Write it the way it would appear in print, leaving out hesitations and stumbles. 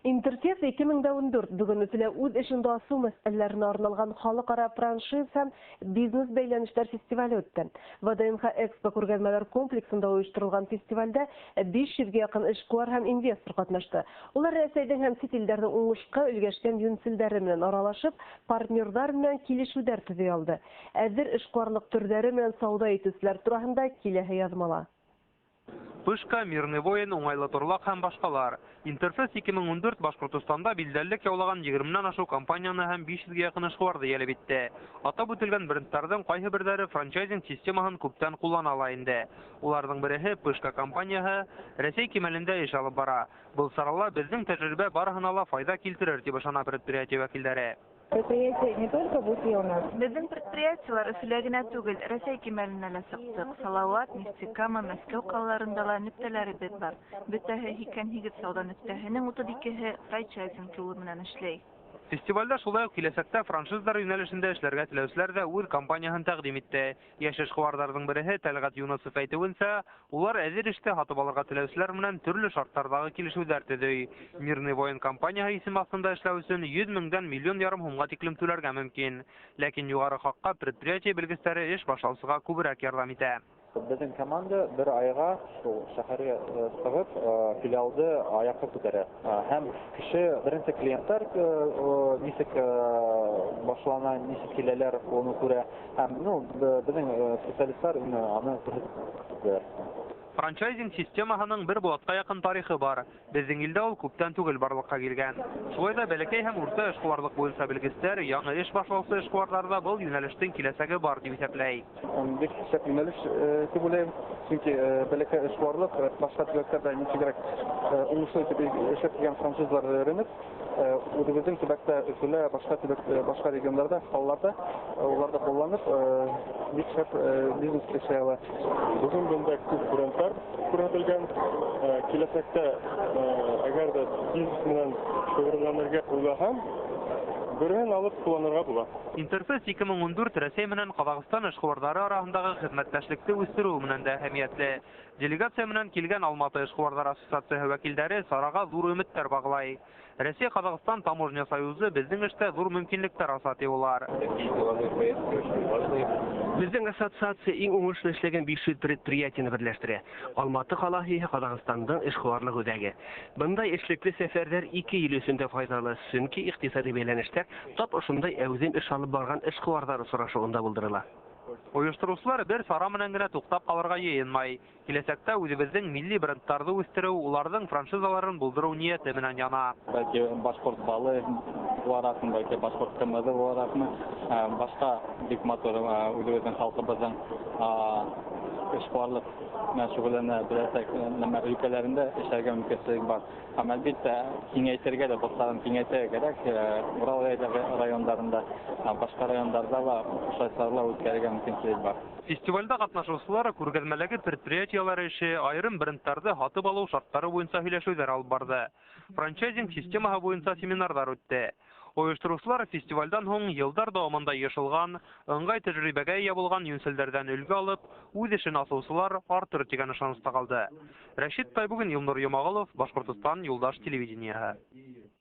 Интерфест 2014 бөгөн Өфөлә үҙ эшеңде асыу мәсьәләләренә арналған халыҡ-ара франшиз һәм бизнес бәйләнештәр фестивале үтте. ВДНХ Экспо күргәҙмәләр комплексында ойошторолған фестивалдә 500 гә яҡын эшҡыуар һәм инвестор ҡатнашты. Улар Рәсәйҙең һәм сит илдәрҙең уңышҡа өлгәшкән йүнселдәре менән аралашып, партнерҙар менән килешеүҙәр төҙөй алды. Әҙер эшҡыуарлыҡ төрҙәре менән сауҙа итеүселәр тураһында киләһе яҙмала. Пышка, Мирный воин, Уңайлы торлаҡ һәм башҡалар. Интерфест 2014 Башҡортостанда билдәлелек яулаған 20-нән ашыу компанияны һәм 500 гә яҡын эшҡыуарҙы йәлеп итте. Атап үтелгән брендтарҙың ҡайһы берҙәре франчайзинг системаһын күптән ҡуллана ла инде. Уларҙың береһе Пышка компанияһы Рәсәй кимәлендә эш алып бара. Был сарала беҙҙең тәжрибә барыһына ла файҙа килтерер тип ышана предприятие вәкилдәре. Предприятие не только в Уфе у нас. Беҙҙең предприятиелар Өфөлә генә түгел, Рәсәй кимәленә лә сыҡтыҡ. Салауат, Нефтекама, Мәскәү ҡалаларында ла нөктәләребеҙ бар. Бөтәһе 88 сауҙа нөктәһенең 32-һе франчайзинг юлы менән эшләй. Фестивалдә шулай уҡ киләсәктә франшизалар йүнәлешендә эшләргә теләүселәр ҙә үҙ компанияһын тәҡдим итте. Йәш эшҡыуарҙарҙың береһе Тәлғәт Юнысов әйтеүенсә, улар әҙер эште һатып алырға теләүселәр менән төрлө шарттарҙағы килешеүҙәр төҙөй. Мирный воин компанияһы исеме аҫтында эшләү өсөн 100 меңдән миллион ярым һумға тиклем түләргә мөмкин. Ләкин юғары хаҡҡа предприятие белгестәре эш башлаусыға күберәк ярҙам итә. Беҙҙең команда бер айға шул шәһәргә сығып, филиалды аяҡҡа күтәрә. Һәм кеше беренсе клиенттар нисек башлана, нисек киләләр, уны күрә. Һәм, ну, беҙҙең специалисттар аны күрһәтәләр. Франчайзинг системаһының бер быуатҡа яҡын тарихы бар. Беҙҙең илдә ул күптән түгел барлыҡҡа килгән. Шулай ҙа бәләкәй һәм урта эшҡыуарлыҡ буйынса белгестәр яңы эш башлаусы эшҡыуарҙарҙа был йүнәлештең киләсәге бар тип иҫәпләй. Бик шәп йүнәлеш тип уйлайым, сөнки бәләкәй эшҡыуарлыҡ башҡа төбәктәрҙә нисегерәк уңышлы итеп эшләп килгән франшизаларҙы өйрәнеп, үҙебеҙҙең төбәктә, Өфөлә, башҡа төбәк, башҡа региондарҙа, ҡалаларҙа уларҙы ҡулланып, бик шәп бизнес эшләй ала. Бөгөн бында күп брендтар күрһәтелгән. Киләсәктә, әгәр ҙә бизнес менән шөғөлләнергә уйлаһаң, береһен алып ҡулланырға була. Интерфест 2014 Рәсәй менән Ҡаҙағстан эшҡыуарҙары араһындағы хеҙмәттәшлекте үҫтереү менән дә әһәмиәтле. Делегация менән килгән Алматы эшҡыуарҙар ассоциацияһы вәкилдәре сараға ҙур өмөттәр бағлай. Рәсәй Ҡаҙағстан таможня союзы беҙҙең эштә ҙур мөмкинлектәр аса ти улар. Беҙҙең ассоциация иң уңышлы эшләгән 500 предприятиены берләштерә. Алматы ҡалаһы иһә Ҡаҙағстандың эшҡыуарлыҡ үҙәге. Бындай эшлекле сәфәрҙәр ике ил өсөн дә файҙалы, сөнки иҡтисади бәйләнештәр тап ошондай әүҙем эш алып барған эшҡыуарҙар осрашыуында булдырыла. Ойоштороусылар бер сара менән генә туҡтап ҡалырға йыйынмай. Киләсәктә үҙебеҙҙең милли брендтарҙы үҫтереү, уларҙың франшизаларын булдырыу ниәте менән яна. Бәлки башҡорт балы булараҡмы, бәлки башҡорт ҡымыҙы булараҡмы, башҡа бик матур үҙебеҙҙең халҡыбыҙҙың эшҡыуарлыҡ менән шөғөлләнә беләсәк нәмә өлкәләрендә эшләргә мөмкинселек бар. Һәм әлбиттә киңәйтергә лә, баҫтарын киңәйтергә кәрәк. Урал райондарында, башҡа райондарҙа ла ошолай саралар үткәрергә мөмкинселек бар. Фестивалдә ҡатнашыусылар күргәҙмәләге предприятиелар эше, айырым брендтарҙы һатып алыу шарттары буйынса һөйләшеүҙәр алып барҙы. Франчайзинг системаһы буйынса семинарҙар үтте. Ойоштороусылар фестивалдән һуң йылдар дауамында йышылған, ыңғай тәжрибәгә эйә булған йүнселдәрҙән өлгө алып, үҙ эшен асыусылар артыр тигән ышаныста ҡалды. Рәшит Тайбугин, Илнур Йомағолов, Башҡортостан, Юлдаш телевидениеһы.